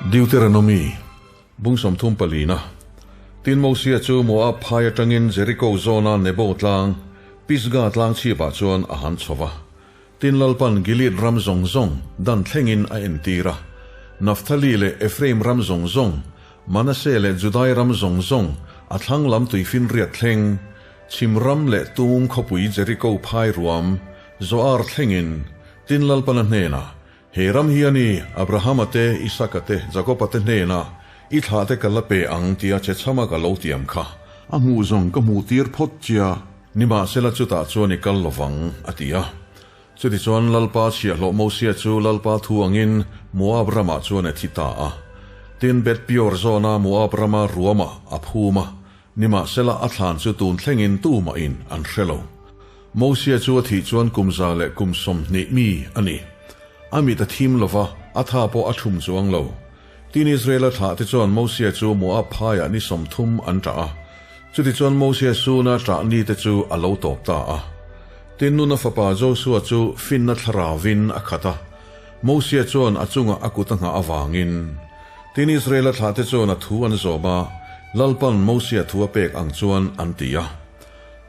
Deuteronomy, Bung 30 palina. Tin Mosia chu Moab phai atangin Jeriko zawna Nebo tlang, Pisgah tlang chhipah chuan a han chho va. Tin Lalpan Gilead ram zawng zawng dan thlengin a entir a. Naphtali leh Ephraim ram zawng zawng, Manasseh leh Judai ram zawng zawng a thlang lam tuifinriat thleng, Chhim ram leh tung khawpui Jeriko phai ruam, Zoar thlengin, Tin Lalpana hnenah, He ram hi a ni, Abrahama te, Isaka te, Jakoba te hnenah i thlah te ka la pe ang tia che chhama ka lo tiam kha. A hmuh zawng ka hmuh tir phawt chia. Nimahsela chutah chuan i kal lovang, a ti a. Chutichuan Lalpa chhiahhlawh Mosia chu Lalpa thu angin Moab ramah chuan a thi ta a. Tin, Beth Peor zawna Moab rama ruamah a phum a, nimahsela a thlan chu tun thlengin tumahin an hre lo. Mosia chu a thih chuan kum za leh kum 20 mi a ni. A mit a thim lo va, a tha pawh a thum chuang lo. Tin Israela thlah te chuan Mosia chu Moab phaiah ni 30 an ṭah a. Chutichuan Mosia suna ṭah ni te chu a lo tawp ta a. Tin nuna fapa Josua chu finna thlaravin a khat a. Mosia chuan a chungah a kut a nghah avangin. Tin Israela thlah te chuan a thu an zawm a, Lalpan Mosia thu a pek ang chuan an ti a.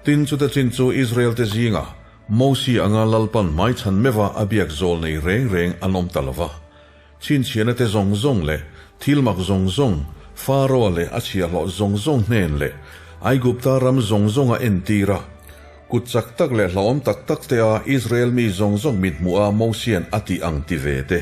Tin chuta chin chu Israel te zingah Mosia anga Lalpan hmaichhan meuha a biak zawl nei reng reng an awm ta lo va. Chhinchhiahna te zawng zawng leh thil mak zawng zawng, Faroa leh a chhiahhlawh zawng zawng hnen leh Aigupta ram zawng zawng a entir a. Kut chak tak leh hlauhawm tak tak te a Israel mi zawng zawng mithmuh a Mosia'n a tih ang ti ve te.